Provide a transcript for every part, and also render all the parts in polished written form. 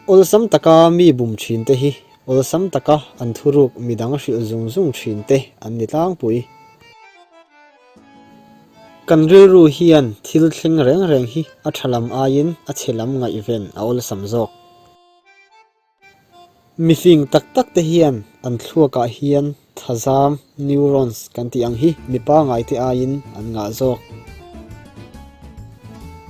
Awlsam taka mi bum thin te hi awlsam taka an thuruk midang hrilh zung zung thin te an ni tlangpui. Kan rilru hian thil thleng reng reng hi a tha lam aiin a chhe lam ngaihven a awlsam zawk. Mifing tak tak te hian an thluakah hian thazam, neurons, kan tih ang hi mi pangai te aiin an ngah zawk.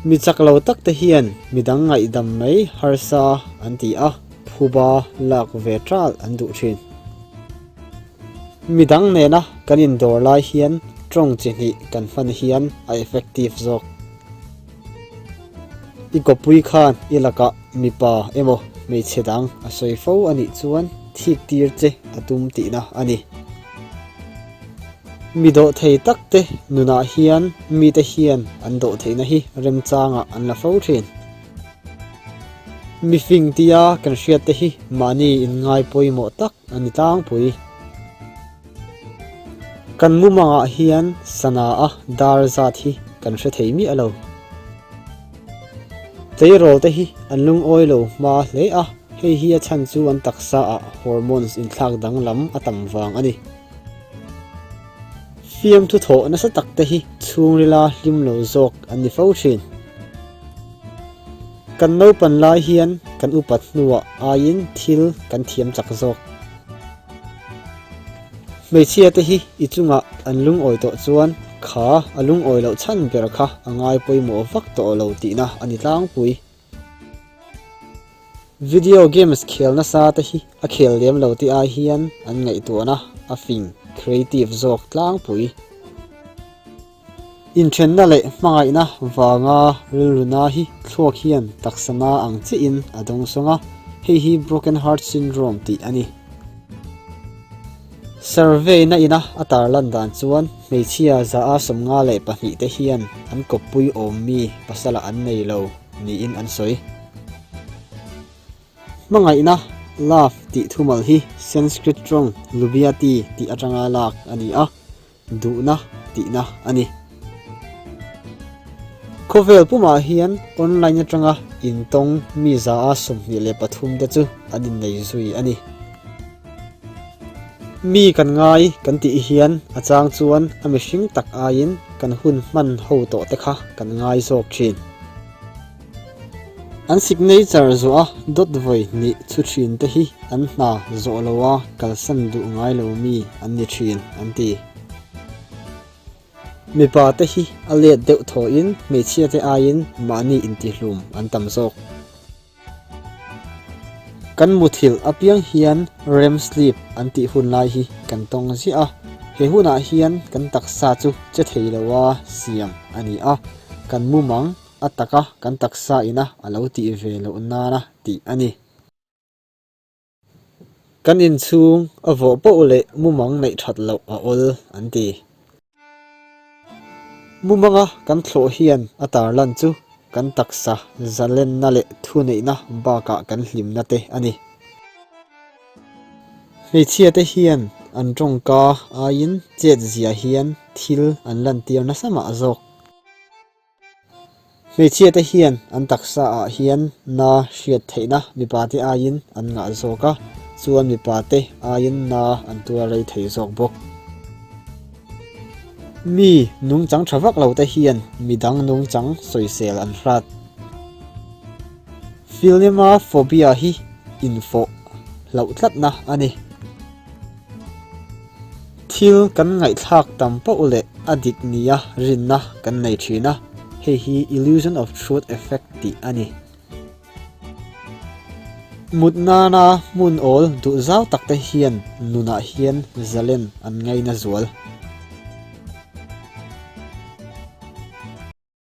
Mi chak lo tak te hian midang ngaihdam mai harsa an ti a, phuba lak ve ṭal an duh ṭhin. Midang nena kan indawr lai hian ṭawng chi hnih kan hman hian a effective zawk. I kawppui khan i lakah mipa emaw hmeichhe dang a sawi fo a nih chuan thik tir che a tum tihna a ni. Mi dawhthei tak te nunah hian mite hian an dawhtheihna hi remchangah an la fo thin. Mifing tia kan hriat te hi mahni inngai pawimawh tak a ni tlangpui. Kan mumangah hian sana a dar zat hi kan hre thei miah lo. Tleirawl te hi an lungawi lo hma hle a, hei hi a chhan chu an taksa ah hormones inthlak danglam a tam vang a ni. Fiamthu thawh nasa tak te hi chhungrila hlim lo zawk an ni fo thin. Kan naupan lai hian kan upat hnuah aiin thil kan thiam chak zawk. Hmeichhia te hi i chungah an lungawi tawh chuan kha a lungawi loh chhan ber kha a ngai pawimawh vak tawh lo tihna a ni tlangpui. Video games khel nasa te hi a khel lem lo tih ai hian an ngaihtuahna a fing, creative, zawk tlangpui. Inthenna leh hmangaihna vanga rilruna hi thluak hian taksa na ang chiahin a dawngsawng a, hei hi broken heart syndrome tih a ni. Survey na ina a tarlan dan chuan hmeichhia 152 te hian an kawppui awm mi pasala an nei lo niin an sawi. Hmangaihna, love, tih thumal hi Sanskrit tawng lubhyati tih atanga lak a ni a. duhna tihna a ni. Khawvel pumah hian online atanga intawng mi 23 te chu an innei zui a ni. Mi kan ngai kan tih hian a chang chuan a mihring tak aiin kan hun hman ho tawh te kha kan ngai zawk thin. An signature zawh a dawt vawi hnih chhu thin te hi an hna zawh lo a kalsan duh ngai lo mi an ni thin an ti. Mipa te hi a let deuh thawhin hmeichhia te aiin mahni intihlum an tam zawk. Kan muthilh apiang hian REM sleep an tih hun lai hi kan tawng ziah a, he hunah hian kan taksa chu che thei loa siam a ni a, kan mumang a taka kan taksa ina a lo tih ve loh nana tih a ni. Kan inchhung a vawh poh leh mumang neih that loh a awl an ti. Mumanga kan thlawh hian a tarlan chu kan taksa zalenna leh thuneihna bakah kan hlimna te a ni. Hmeichhia te hian an tawngka aiin chet zia hian thil an lantir nasa mah zawk. Hmeichhia te hian an taksa ah hian na hriat theihna mipa te aiin an ngah zawk a, chuan mipa te aiin na an tuar rei thei zawk bawk. Mi nungchang tha vak lo te hian midang nungchang sawisel an hrat. Philemaphobia hi infawh hlauh tlatna a ni. Thil kan ngaihthlak tam poh leh a dik nia rinna kan nei thin a, hei hi illusion of truth effect tih a ni. Mut nana hmun awl duh zau tak te hian nunah hian zalen an ngaina zual.